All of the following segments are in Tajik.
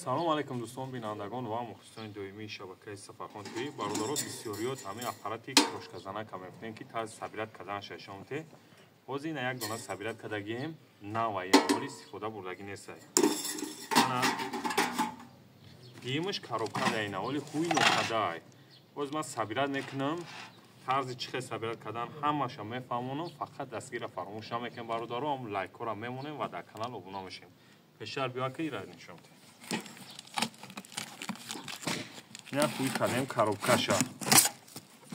Салом алейкум дӯстон, бинандагон ва мухлисони доимии шабакаи Сафархон ТВ. Бародаро, бисёриёт ҳамин аппарати крошказанака мекунем, ки тарзи собирать карданаш шомте. Ҳозир ина як дона собирать кардагием, нава ҳоли истифода бурдагӣ нестай. Ана гимш коробка даина, ҳоли хуй нокадай. Ҳозир ман собирать мекунам, тарзи чӣ хел собирать кардан ҳамаша мефаҳмонам, фақат дастгирро фаромӯш намекунем бародаро, ҳам лайкҳоро мемонем ва дар канал обуна мешем. Пештар биё ки ира нишон. Ина хуй кардем коробкаша.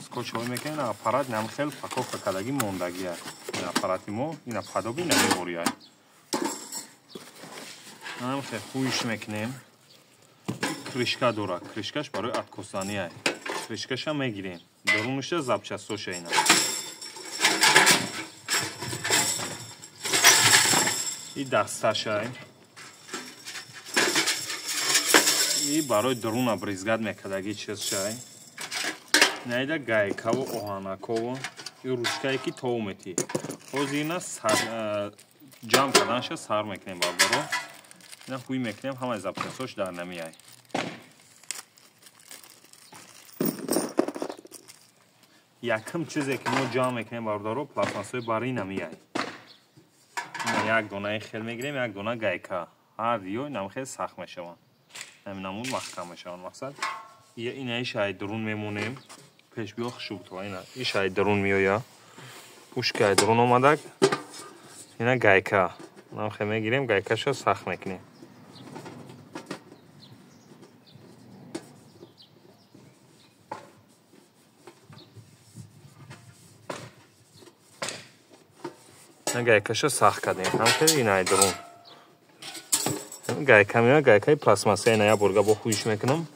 Скотчҳо мекунем, аппарат нам хел упаковка кардагӣ мондагия. Ин аппарати мо, ина подоби намебория. Нам хел хуйш мекунем. Крышка дора, крышкаш барои откосания. Крышкаша мегирем. Дарунашда запчастоша ина. И дасташа. И барои даруна брызгать мекардагӣ чизшай. Наида гайкаву оҳанакову и ручкае ки тов метӣ. Ҳозир ина ҷамъ карданша сар мекунем бародаро. Ина ҳуй мекунем, ҳамаи запчастош дар намеяй. Якум чизе ки мо ҷамъ мекунем бародаро, пластмассҳои бари намеяй. Ина як донаи хел мегирем, як дона гайка. Ҳар диё инам хел сахт мешаванд. Намуд маҳкам мешаванд мақсад. Ина ишай дарун мемонем. Пеш биё хушуб то ина ишай дарун меоя. Пушкай дарун омадак. Ина гайка. Нам хел мегирем, гайкаша сахт мекунем. Ина гайкаша сахт кардем. Ҳам ина дарун. Гайка меояд, гайкаи пластмасса ина як борга бо хуиш мекунам.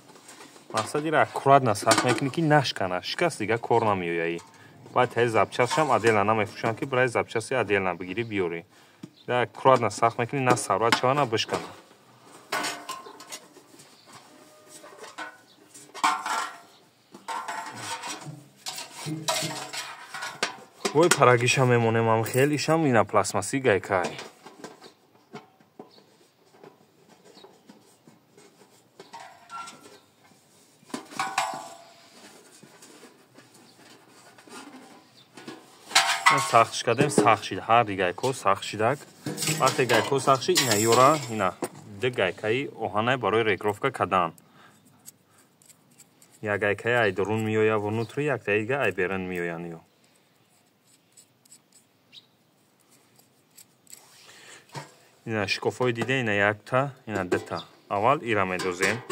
Мақсад ира аккуратно сахт мекунӣ ки нашкана. Шикаст дига кор намеояи. Баъд таи запчастшам отдельно намефурӯшам ки барои запчасти отдельно бигирӣ биёрӣ. Аккуратно сахт мекунӣ, на сарват шава, на бишкана. Вой парагиша мемонем ам хел, ишам ина пластмасси гайкай. Сахтш кардем, сахт шид. Ҳар ди гайко сахт шидак. Вақте гайко сахт шид, ина ёра, ина ду гайкаи оҳанай барои регировка кардан. Як гайкаи ай дарун меоя внутри, яктаи дига ай берун меоян ё. Ина шикофҳои дида, ина якта, ина дута. Аввал ира медозем.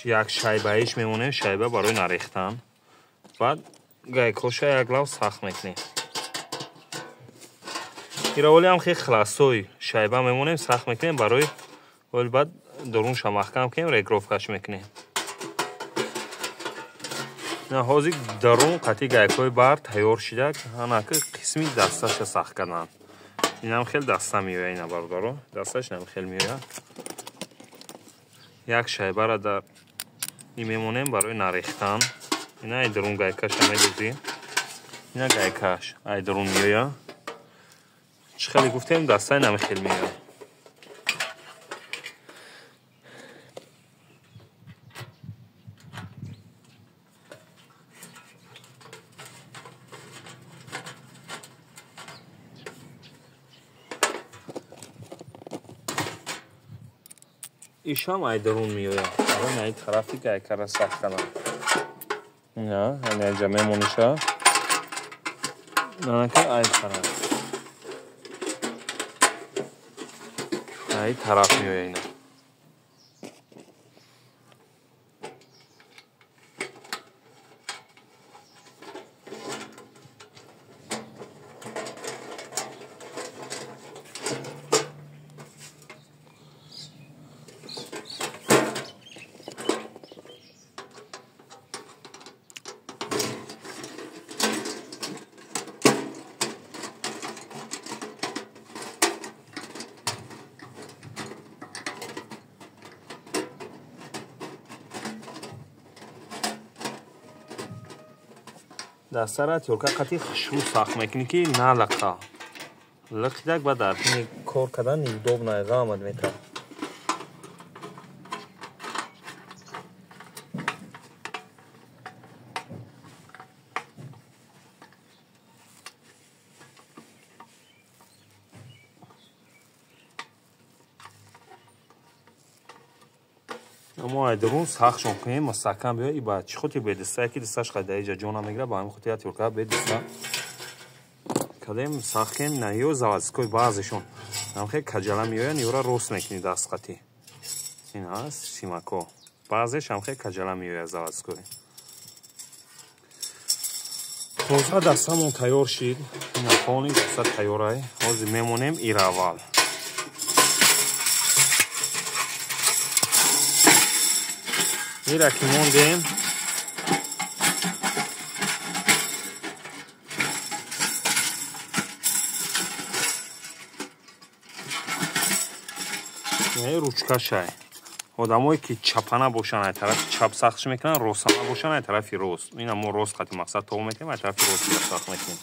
Як шайбаиш мемонем, шайба барои нарехтан. Баъд гайкоша як лав сахт мекунем. Ира ҳолиам хел хиласой шайба мемонем, сахт мекунем барои ҳоли баъд дарунша маҳкам кунем, регировкаш мекунем. Ина ҳозир дарун қатъи гайкҳои бар тайёр шидак, ҳанаки қисми дасташа сахт кардан. Инам хел даста меояд, ина бародаро, дасташ инам хел меояд. Як шайбара дар мемонем барои нарехтан. Ина ай дарун гайкаша медозӣ. Ина гайкаш ай дарун меояд. Чӣ хеле гуфтем, дастаи намехел меояд. Ишам ай дарун меояд. Барои ай тарафи гайкара сахт кардан. Ина, ана ҷа мемониша. Нанака ай тараф. Ай тараф меояд ина. Дастара тёрка қатъи хушрӯ сахт мекунӣ ки налақа. Лиқидак ба дар ҳини кор кардан неудобно ғамат метавад. Мо айдарун сахтшон кунем, мустаҳкам биёяд. И ба чӣ хотир бедиста? Яки дисташ қайда иҷа ҷо намегирад, ба ҳамин хотир отвёрка бедиста кадем сахт кунем. На ё заводской баъзешон ҳамхел каҷала меоянд, ёра рост мекунӣ дастқатӣ. Ин ҳаст симако. Баъзеш ҳамхел каҷала меояд заводской. Тоза дастамон тайёр шид. Ина полни даста тайёрай. Ҳозир мемонем ира аввал. Ира ки мондем, ручкашай. Одамое ки чапана бошанд, ай тарафи чап сахтш мекунанд, ростана бошанд, ай тарафи рост. Ина мо рост қати мақсад тоб метем, ай тарафи рост сахт мекунем.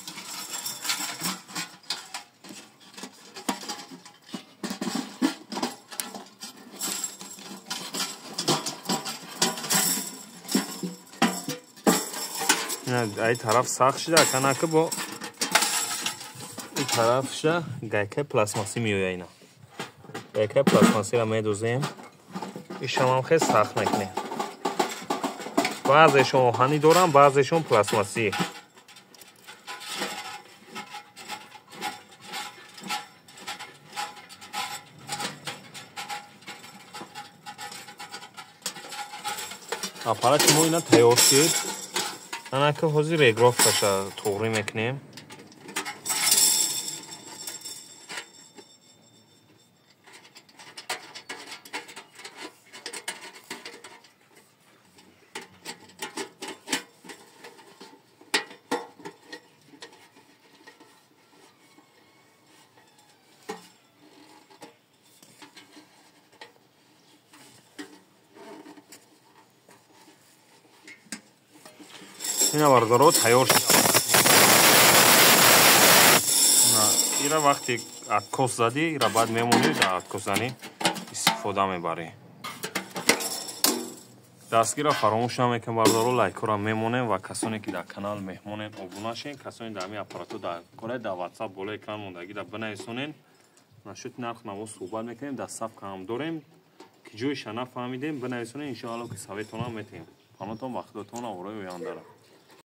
Ай тараф сахт шида, аканаки бо ин тараф шида гайкаи пластмассӣ меояд. Ина гайкаи пластмассиро медозем, ишамам хел сахт мекунем. Баъзешон оҳанӣ доранд, баъзешон пластмассӣ. Аппарати мо ина тайёр шид. Анаки ҳозир регровкаша туғрӣ мекунем. Ина бародаро тайёр шуд. Ира вақте откос задӣ, ира баъд мемонӣ, дар откосзанӣ истифода мебарӣ. Дастгирро фаромӯш намекунем бародаро, лайкҳоро мемонем ва касоне ки дар канал меҳмонен обуна шен, касоне дар ҳамин аппаратҳо дар кора дар WhatsApp болои экран мондагиро бинависонен. Нашуд нарх наво суҳбат мекунем, дар сафка ҳам дорем. Ки ҷоиша нафаҳмидем, бинависонен, иншоалло ки советонам метиҳем. Панотон ба худотон, аврои ояндара.